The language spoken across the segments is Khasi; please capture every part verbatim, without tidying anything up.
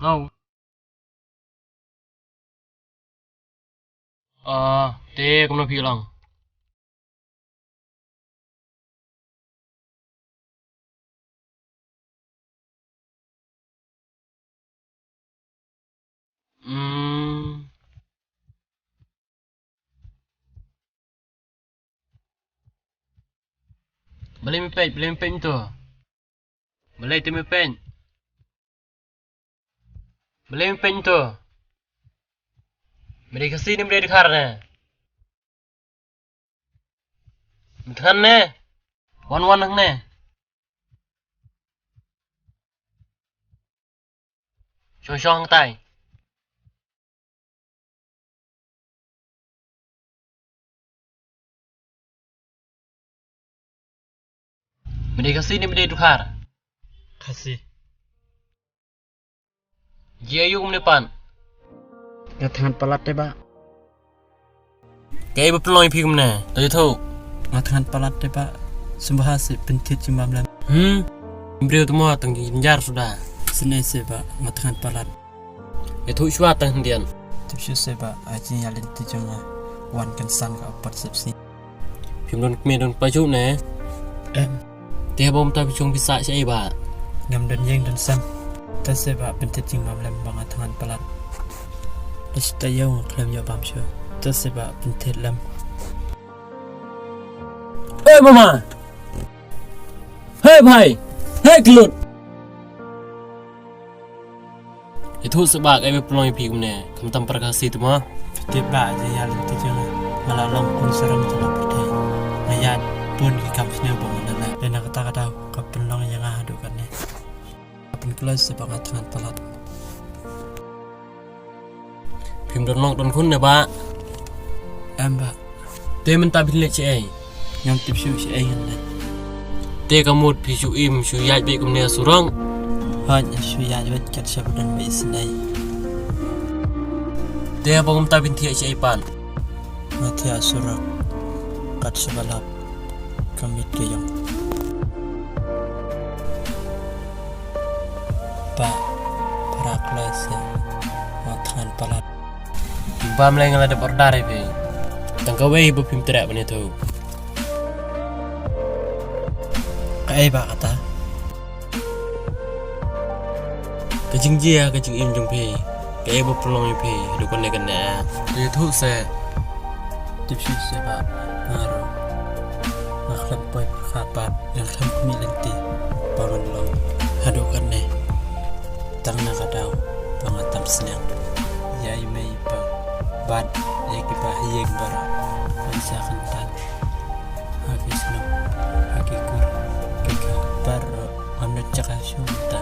Hau. Ah, te kumno phi long? Hmm. Balei me peit, balei me peit to? Balei te me peit? Balei me peit to? Me dei Khasi ne me dei Dkhar ne? Me thngan ne? Wan wan hangne. Shong shong hangtai. Me dei Khasi ne me dei Dkhar? Khasi. Jia aïu kumne pat? Nga thngan palat te bah. Kaei ba pynlong ïa phi kumne? To ïathuh. Nga thngan palat te bah. Sngewbha seh pynthied jingbam lem. Hmm. Briew te mo tang jynjar suda. Sngewbha seh bah, nga thngan palat. Ïathuh shuwa tang khyndiat. Tip shuh seh bah, ha jingïaid lynti jong nga wan kynsan ka u pat sepsi. Phim don kmie don kpa shuh ne? Em. Te haba mynta phi shong phi sah shaei bah? Ngam don ïing don sem. To seh bah pynthied jingbam lem ba nga thngan palat. Lashai taïew nga khlem ïoh bam shuh. To seh bah pynthied lem. Oi mama. Hei bhai. Hei klut. Ïathuh seh bah kaei ba pynlong ïa phi kumne, khamtam para Khasi te mo. Phi tip bah, jingïaid lynti jong nga, nga la long khun sarong jong la pyrthei. Nga ïaid bun ki kam sniew ba nga la leh. Te na kata ka daw ka pynlong ïa nga haduh katne. Pynkloi seh bah, nga thngan palat. Phim don long don khun ne bah? Em bah. Te mynta phin leit shaei? Ngam tip shuh shaei ngan leit. Te ka mut phi shu im shu ïaid beit kumne ha surok? Hooid, shu ïaid beit kat shaba don ba isynei. Te haba kumta phin thiah shaei pat? Nga thiah ha surok kat shaba lap ka miet ka ïong. Bah, para kloi seh, nga thngan palat. Bam lei, nga la dep order ïa phi. Tang kawei ba phim treh ban ïathuh. Kaei bah kata? Ka jingjia ka jingim jong phi, kaei ba pynlong ïa phi haduh kane kane? Ïathuh seh. Tip shuh seh bah, nga ruh nga khlem poi pyrkhat bad nga khlem khmih lynti ba ngan long haduh kane. Tang na ka daw ba nga tam sniang ïa i mei i pa bad ïa kiba ha ïing baroh ban sa kyntait ha ki shnong, ha ki kur, ki kha baroh. Ngam nud jaka shuh mynta.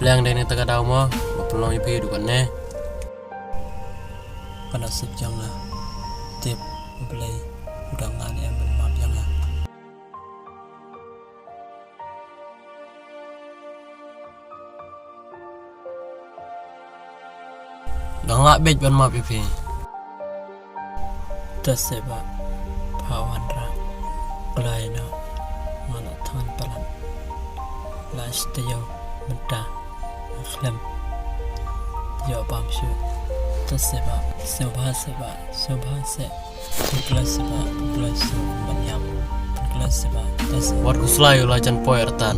Pliang dei na kata ka daw mo ba pynlong ïa phi haduh kane. Ka nasib jong nga, tip U Blei u dang lah ne em ban map ïa nga. Dang lah beit ban map ïa phi. To seh bah, pha wanrah kloi noh, nga la thngan palat. La shi taïew mynta nga khlem ïoh bam shuh. To seh bah, sngewbha seh bah, sngewbha seh. Pynkloi seh bah, pynkloi seh ban ïap. Pynkloi seh bah, to seh. Wat khuslai, u la jan poi artat.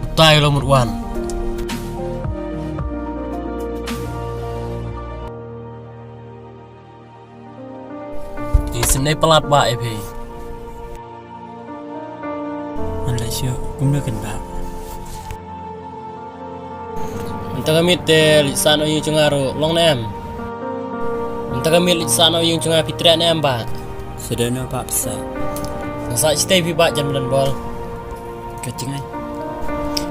Utai u la mut wan. Isynei palat bah ïa phi. Ngan leit shuh, kumno kin bah? Mynta ka miet te leit sah noh ïing jong nga ruh long ne em? Mynta ka miet leit sah noh ïing jong nga phi treh ne em bah? Sa don noh bah phi sah. Nga sah shatei phi bah jan madan bol. Ka jingai.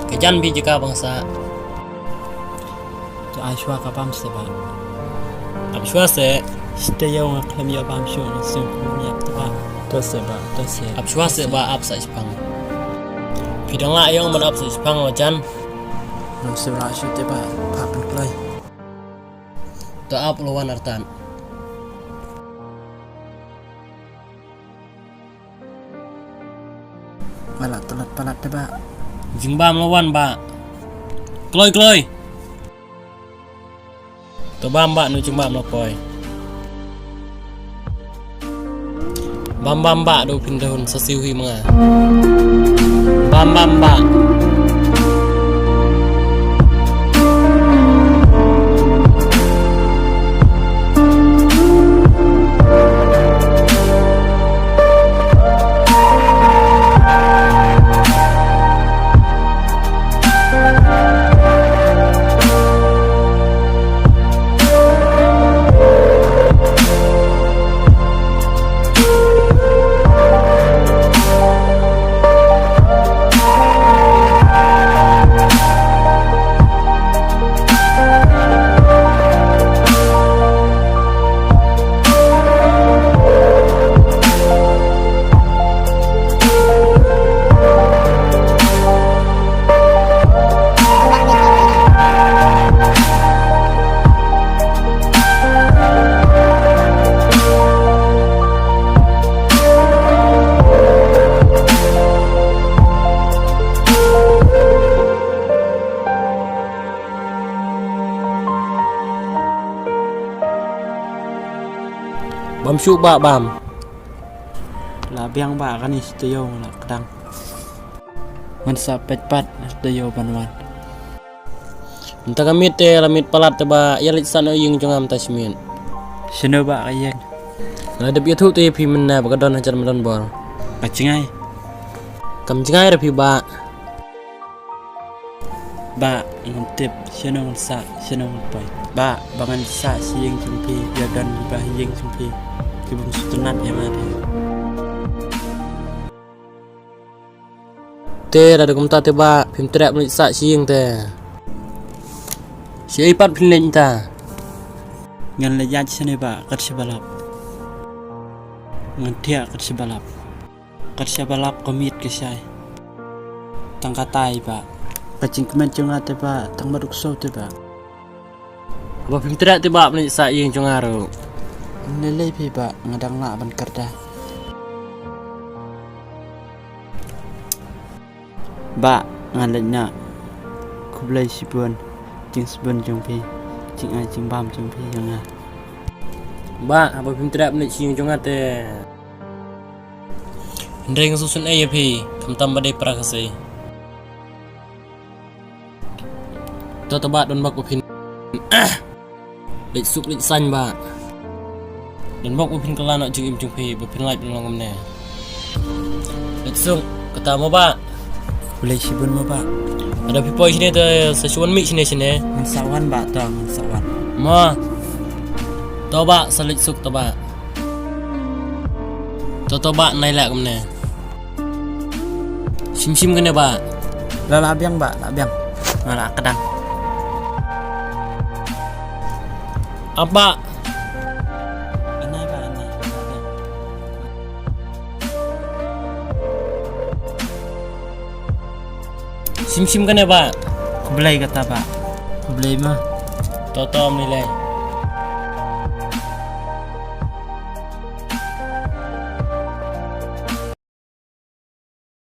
Ka jan phi jaka ba nga sah. To ai shuwa ka bam seh bah. Ap shuwa seh. Shatei ïa nga khlem ïoh bam shuh nga sngewkhia te bah. To seh bah, to seh. Ap shuwa seh bah, ap sah shipang. Phi dang lah ïa nga ban ap sah shipang la jan. Ngam sngewlah shuh te bah, pha pynkloi. To ap, u la wan artat. Nga la tlot palat te bah. Jingbam la wan bah. Kloi, kloi. To bam bah, nu jingbam la poi. Bam bam bah, do phin dahun sa siu hi ma nga. Bam bam bah. Bam shuh bah bam. La biang bah, kane shi taïew la kdang. Ngan sa peit pat shi taïew ban wan. Mynta ka miet te la miet palat te bah, ïa leit sah noh ïing jong nga mynta shi miet. Shano bah ka ïing? La dep ïathuh te ïa phi mynne ba ka don hajan ba don bor. Ka jngai. Kam jngai re phi bah. Bah, ngam tip shano ngan sah, shano ngan poi. Bah, ba ngan sah sha ïing jong phi, ïa don kiba ha ïing jong phi ki bym sngewtynnat ïa nga te. Te lada kumta te bah, phim treh ban leit sah sha ïing te. Shaei pat phin leit mynta? Ngan leit ïaid shane bah, kat shaba lap. Ngan thiah kat shaba lap. Kat shaba lap ka miet ka shai. Tang katai bah. Ka jingkmen jong nga te bah, tang ba duk siew te bah. Ba phim treh te bah ban leit sah ïing jong nga ruh. Ym lei lei phi bah, nga dang lah ban kyrda. Bah, nga leit noh. Khublei shibun jingsbun jong phi, jingai jingbam jong phi ïa nga. Bah, haba phim treh ban leit sha ïing jong nga te. Hynrei nga sngewsynei ïa phi, khamtam ba dei para Khasi. To to bah, don bok ba phin leit suk leit saiñ bah. Don bok ba phin kylla noh jingim jong phi, ba phin lait ban long kumne. Leit suk kata mo bah. Khublei shibun mo bah. Lada phi poi shane te sa shu wan mih shane shane. Ngan sa wan bah, to ngan sa wan. Mo. To bah, sa leit suk to bah. To to bah, nai lah kumne. Shim shim kane bah. La la biang bah, la biang. Nga la kdang. Ap bah. Anai bah, anai. Shim shim kane bah. Khublei kata bah. Khublei ma. To to, ym lei lei.